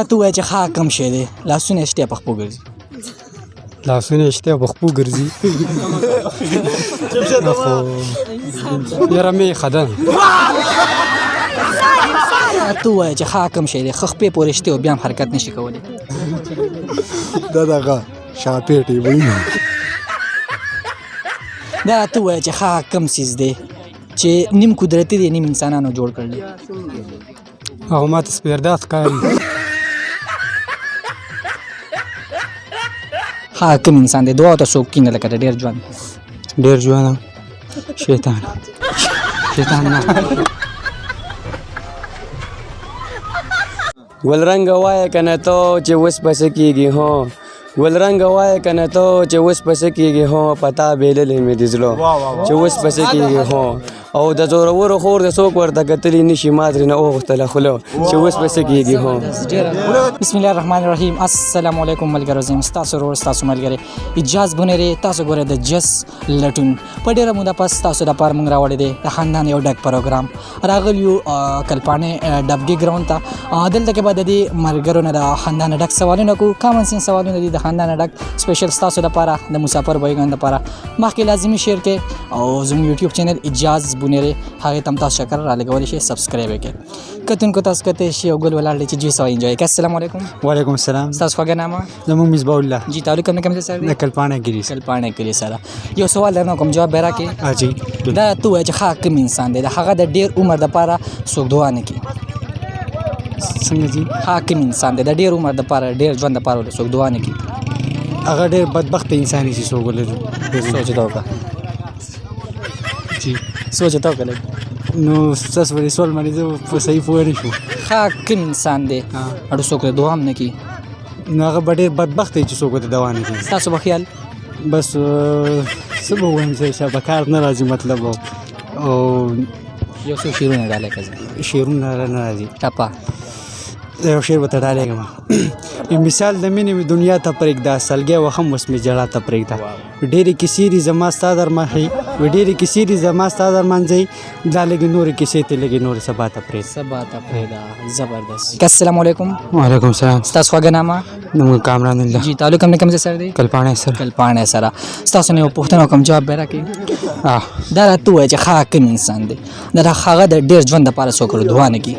دا ته وایې چې ښه کوم شی دی لاسونه یې شته په خپو ګرځي؟ لاسونه یې شته په خپو ګرځي؟ خو یاره مې ښه ده. ته وایې چې ښه کوم شی دی ښه خپې پورې شته او بیا هم حرکت نشي کولی؟ دا دغه شاپېټې وي. دا ته وایې چې ښه کوم څیز دی چې نیم قدرتي دی نیم انسانانو جوړ کړل دی؟ هغه ماته سپېردا ښکاري. ښه کوم انسان دی دعا ته څوک کینه لکه د ډېر ژوند؟ ډېر ژوند شیطان. شیطان نه. ګل رنګ وایه کنه ته چې اوس په څه کېږي؟ هو ګل رنګ وایه کنه ته چې اوس په څه کېږي؟ هو پتا بېللې مې دي زړه چې اوس په څه کېږي؟ هو او د زورورو خور د څوک ورته کتلی نشي، ما ترېنه وغوښتله خوله چې اوس په څه کېږي؟ هو. بسم الله الرحمن الرحیم. السلام علیکم ملګرو، زه یم ستاسو ورور، ستاسو ملګری اجاز بونیری. تاسو ګورئ د جس لټون. په ډېره موده پس تاسو دپاره موږ راوړی دی د خاندان یو ډک پروګرام. راغلی یو کلپاڼې ډبګي ګراوند ته. دلته کې به د دې ملګرو نه د خاندان ډک سوالونه کوو. کامن سینس سوالونه دي د خاندان ډک، سپیشل ستاسو دپاره، د مسافر بایګان دپاره. مخکې لازمي شیر کړئ او زموږ یوټیوب چینل اجاز بونیری هغې ته هم تاسو چکر رالګولی شئ، سبسکرایب یې کړئ. کتونکو تاسو کتی شي او ګل ولاړ دی چې جی سو انجوای کړئ. السلام علیکم. وعلیکم السلام. ستاسو خوږه نامه؟ زموږ مصباح الله. جی، تعلق هم کوم ځای سره دی؟ د کلپاڼه کلي سره. کلپاڼه کلي سره. یو سوال درنه کوم، جواب به راکړې؟ جی. دا ته وایې چې ښه کوم انسان دی د هغه د ډېر عمر دپاره څوک دعا نه کوي؟ څنګه جی؟ ښه کوم انسان دی د ډېر عمر دپاره، ډېر ژوند دپاره ورته څوک دعا نه کوي؟ هغه ډېر بدبخته انسان چې څوک ولري. سوچ ته وکړه. جی. سوچ ته وکړه. نو ستاسو په دې سوال باندې زه په صحیح پوه نه شوم. ښه کوم انسان دی اړو څوک دعا هم نه کوي؟ نو هغه به ډېر بدبخت دی چې څوک ورته دوا نه کوي. ستاسو په خیال؟ بس څه به ووایم چې په کار نه راځي مطلب. او یو څو شعرونه ډالۍ کړه. شعرونه نه راځي. ټپه. یو شعر به ته ډالۍ کړم. مثال د مینې مې دنیا ته پرېږده، سلګی وهم اوس مې ژړا ته پرېږده. ډېرې کیسې دي زما ستا در مخې، ډېرې کیسې دي زما ستا در منځې، دا لږې نورې کیسې ته لږې نورې سبا ته پرېږده. سبا ته پرېږده. زبردست. السلام علیکم. وعلیکم السلام. ستاسو خوږه نامه؟ زموږ کامران الله. جی، تعلق هم د کوم ځای سره دی؟ کلپاڼې سره. کلپاڼې سره. ستاسو نه یو پوښتنه وکړم، جواب به راکړئ؟ دا راته ووایه چې ښه کوم انسان دی د هغه د ډېر ژوند دپاره څوک دعا نه کوي؟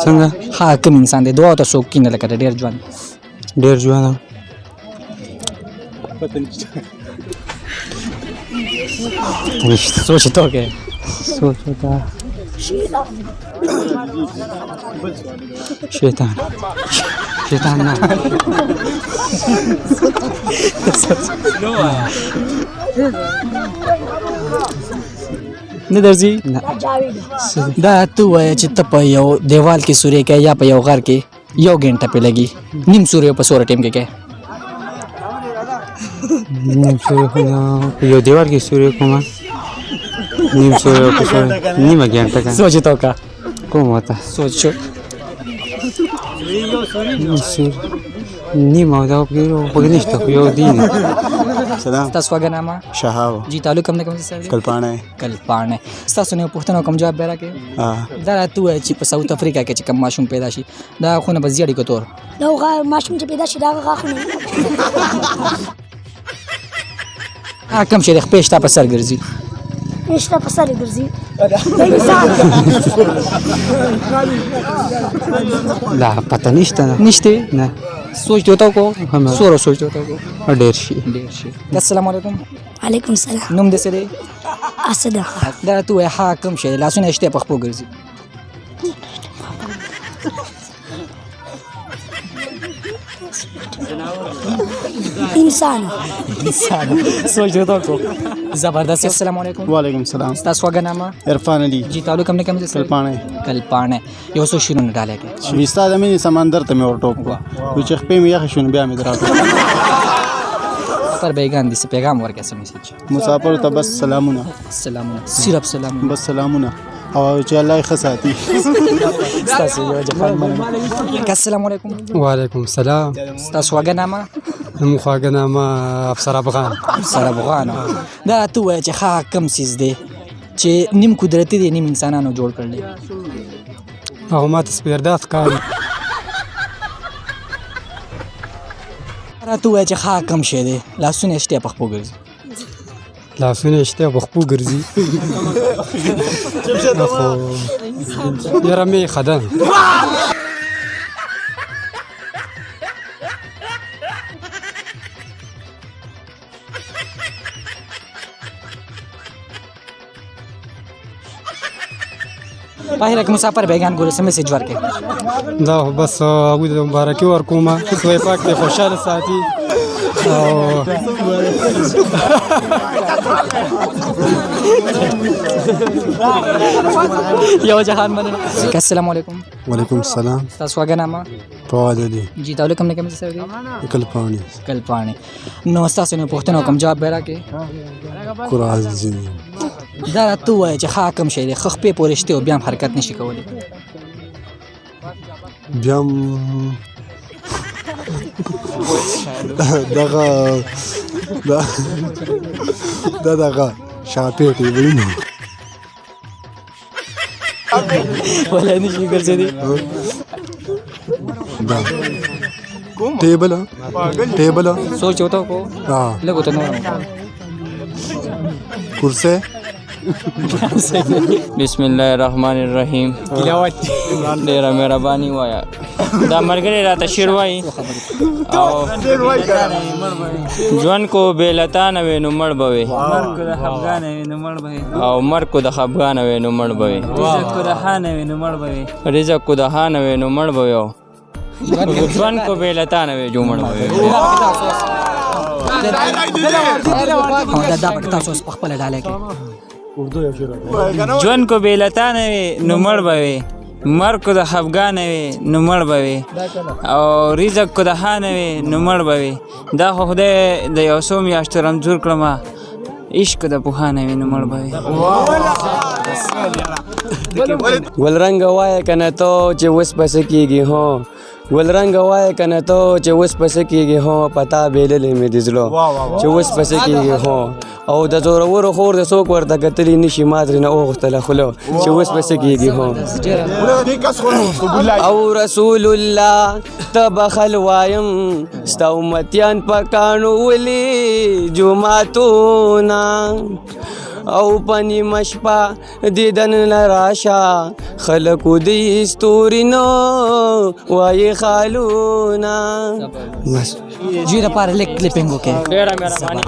څنګه؟ ښه کوم انسان دی دعا ته څوک کوي نه لکه د ډېر ژوند؟ ډېر ژوند سوچ ته وکړې. سوچ ته شیطان. شیطان نه. نه درځي؟ نه. دا ته ووایه چې ته په یو دیوال کې سورې کوې یا په یو غر کې یو ګنټه پې لګي، نیم سورې په څومره ټایم کې کوې؟ نیم سورې خو په یو دیوال کې سورې کوم، نیم سورې په سورې نیمه ګنټه که سوچ ته وکړه. کوم ورته سوچ شو. نیم سورې نیمه دا خو نشته، خو یو دی. سلام. ستاسو خوږه نامه؟ شهاب. جی، تعلق هم د کوم ځای سره دی؟ کلپاڼه. کلپاڼه. ستاسو نه یو پوښتنه کوم، جواب به راکړئ؟ دا راته ووایه چې په ساوت افریقا کې چې کوم ماشوم پیدا شي دا غاښونه به زیړ وي که تور؟ دا ماشوم چې پیدا شي دا غاښونه. هغه کوم شی دی خپې شته په سر ګرځي؟ نشته په سر ګرځي انسان. لا پته نشته. نه نشته؟ نه. سوچ دی ورته وکړو. څومره سوچ دی ورته وکړو؟ ډېر شي. ډېر شي. السلام علیکم. علیکم السلام. نوم دې څه دی؟ اسد. دا راته ووایه هغه کوم شی دی لاسونه یې شته په خپو ګرځي؟ انسان. انسان. سوچ دی ورته وکړو. زبردست. السلام علیکم. وعلیکم السلام. ستاسو خوږه نامه؟ عرفان علي. جی، تعلق هم د کوم ځای سره؟ کلپاڼه. کلپاڼه. یو څو شعرونه ډالۍ کړئ. وي ستا د مینې سمندر ته مې ورټوپ کړه، وي چې خپې مې یخې شو نو بیا مې دراتو. مسافر بیګان دي څه پیغام ورکړه، څه میسج؟ مسافرو ته بس سلامونه. سلامونه، صرف سلامونه. بس سلامونه او چې الله یې ښه ساتي. ستاسو یو جهان مننه. السلام علیکم. وعلیکم السلام. ستاسو خوږه نامه؟ زموږ خواږه نامه افسر افغان. افسر افغان. دا راته ووایه چې ښه کوم څیز دی چې نیم قدرتي دی نیم انسانانو جوړ کړل دی؟ هغه ماته سپېردا ښکاري. راته ووایه چې ښه کوم شی دی لاسونه یې شته په خپو ګرځي؟ لاسونه یې شته په خپو ګرځي؟ خو یاره مې ښه ده. په هیله کې مسافر بیګان ګورې، څه میسج ورکړې؟ دا خو بس هغوی ته مبارکي ورکوم، خدای پاک دې خوشحاله ساتي او یو جهان مننه. السلام علیکم. وعلیکم السلام. تاسو واګه نامه؟ فواد علي. جی، تعلق هم نه کوم سره دی؟ کلپاڼي. کلپاڼي. نو تاسو نه پوښتنه کوم، جواب به راکړئ. قرآن ځینې. دا راته ووایه چې ښه کوم شی دی ښه خپې پورې شته او بیا هم حرکت نشي کولی؟ بیا هم دغه دا دا دغه شاپې ټیبلونه ولا نشي ګرځېدی. دا ټیبل، ټیبل. سوچ وته کو. ها، لږ ته نور. کرسي. بسم الله الرحمن الرحیم. ډیره مهرباني. وایا دا مرګري راته شعر وایي او ژوند کو بې لتا نه وي نو مړ به وي، او مرګ کو د خفګانه وي نو مړ به وي، رزق کو د هانه وي نو مړ به وي، او ژوند کو بې لتا نه وي جو مړ به وي. دا دا به تاسو اوس په خپله ډالۍ کې. ژوند کو بې لتا نه وي نو مړ به وي، مرګ کو د خفګانه وي نو مړ به وي، او رزق کو د هانه وي نو مړ به وي. دا خو خدای د یو څو میاشتو رمزور کړم، عشق د پوهانه وي نو مړ به وي. ګل رنګ وایه کنه ته چې اوس پس کېږي؟ هو، ګل رنګ وایه کنه ته چې اوس پس کېږي؟ هو، پتا بیللې مې دي زړه چې اوس پس کېږي. هو، او د زورورو خور د څوک ورته کتلی نشي، ما ترېنه وغوښتله خوله چې اوس پس کېږي. هو، او رسول الله ته بخل وایم، ستا امتیان په کاڼو ولي جوماتونه، او په نیمه شپه دیدن له راشه، خلکو دی ستوري نو وایي خالونه. بس جی لپاره لیک کلیپینګ وکړئ. ډېره مهرباني.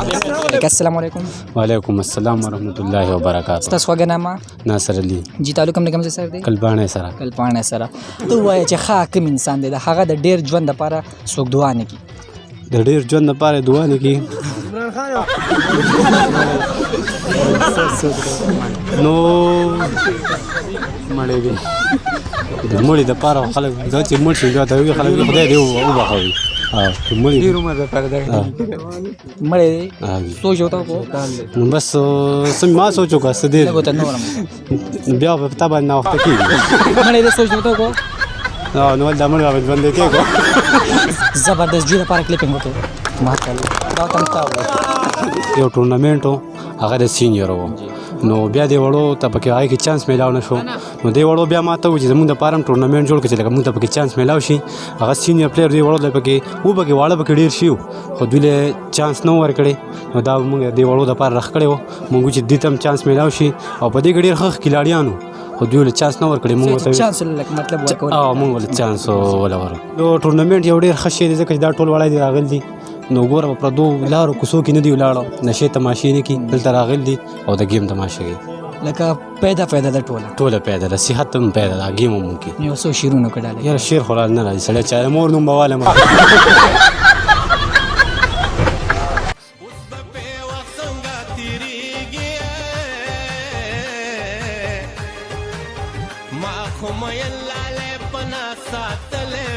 السلام علیکم. وعلیکم السلام ورحمت الله وبرکاته. ستاسو خوږه نامه؟ ناصر علي. جی، تعلق هم د کوم ځای سره دی؟ کلباڼې سره. کلپاڼې سره. ته ووایه چې ښه کوم انسان دی د هغه د ډېر ژوند دپاره څوک دعا نه کوي؟ د ډېر ژوند لپاره دعا نه کوي نو مړی دی. د مړي دپاره خلک دا چې مړ شي بیا ته وي خلک خدای دې وبخښوي او چې مړي ډېر عمر دپاره دا مړی دی. ها. سوچ وته کو. نو بس څه ما سوچ وکړه، څه دې لږ ورته نور هم. بیا به تا باندې ناوخته کېږي. مړی دی، سوچ وته کو. نو دا مړ به ژوندی کېږو. زبردست. جی لپاره کلیپینګ وکړئ. ماشاءالله، دا تم تا ووایه. یو ټورنمنټ و، هغه د سینیئر و، نو بیا دې وړو ته پکې هغې کې چانس میلاو نه شو. نو دې وړو بیا ما ته و چې زمونږ دپاره هم ټورنمنټ جوړ کړه چې لکه مونږ ته پکې چانس میلاو شي. هغه سینیئر پلیر دې وړو ته پکې و، پکې واړه پکې ډېر شي وو، خو دوی له چانس نه ورکړی. نو دا مونږ دې وړو دپاره راښکلی و، مونږ چې دې ته هم چانس میلاو شي، او په دې کې ډېر ښه کھلاړیان وو، خو دوی له چانس نه ورکړی. مونږ ورته چانس لکه مطلب ورکول؟ او مونږ ول چانس ولا ورو. نو ټورنمنټ یو ډېر ښه شی دی، ځکه چې دا ټول وړای دي راغلي دي، نو ګوره په پردو لارو کوڅو کې نه دی ولاړو، نشې تماشې نه کی، دلته راغلي دي او د ګیم تماشه کوي. لکه پیدا پیدا ده ټوله؟ ټوله پیدا ده، صحت هم پیدا ده، ګیم هم کوي. یو څو شعرونه کړه. یاره شعر خو راته نه راځي، سړی چا د مور نوم به والم. اوس به په وخت څنګه تېرېږي؟ ما خو مین لالی پنا ساتلی.